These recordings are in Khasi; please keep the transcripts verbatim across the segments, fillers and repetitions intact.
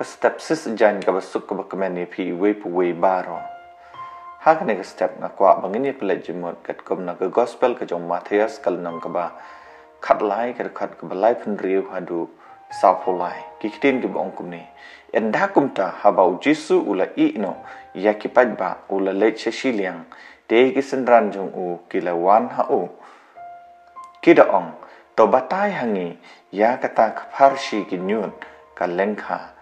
Ka step shisha jan kaba suk kaba kmen ïa phi iwei pa iwei baroh. Ha kane ka step nga kwah ba ngin ïa pynleit jingmut katkum na ka gospel ka jong u Mathaios ka lynnong kaba khatlai ka dkhot kaba laiphew hynriew haduh sawphew lai. Ki ktien kiba ong kumne. Ynda kumta haba u Jisu u la ïeh noh ïa ki paidbah u la leit sha shiliang, te ki synran jong u ki la wan ha u. Ki da ong, to batai ha ngi ïa kata ka pharshi ki ñiut ka lyngkha.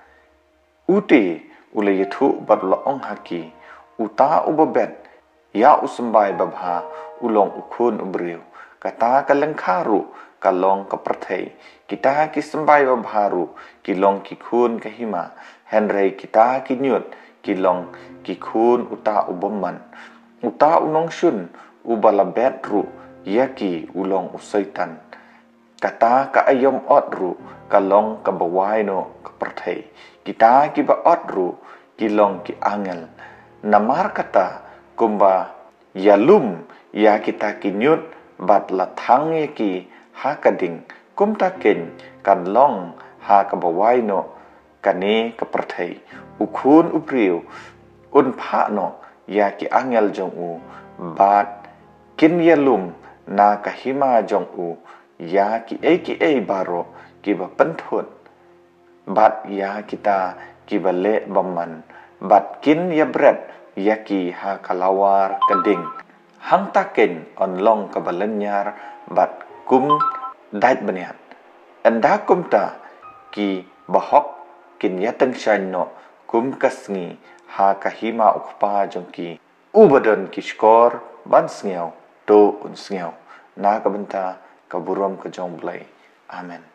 U te u la ïathuh bad u la ong ha ki, uta uba bet ïa u symbai babha u long u khun u briew. Kata ka lyngkha ruh ka long ka pyrthei. Kita ki symbai babha ruh ki long ki khun ka hima, hynrei kita ki ñiut ki long ki khun uta u bymman. Uta u nongshun uba la bet ruh ïa ki u long u Soitan. Kata ka aïom ot ruh ka long kaba wai noh ka pyrthei. Kita kiba ot ruh ki long ki angel. Namar kata, kumba ïalum ïa kita ki ñiut bad la thang ïa ki ha ka ding, kumta keiñ kan long ha kaba wai noh kane ka pyrthei. U khun u briew un phah noh ïa ki angel jong u bad kin ïalum na ka hima jong u ïa kiei kiei baroh kiba pynthut, bad ïa kita kiba leh bymman, bad kin ïabret ïa ki ha ka lawar ka ding. Hangta keiñ yn long kaba lynñiar bad kum dait bniat. Ynda kumta ki bahok kin ïatyngshaiñ noh kum ka sngi ha ka hima u Kpa jong ki. Uba don ki shkor ban sngew, to un sngew na ka bynta ka burom ka jong u Blei. Amen.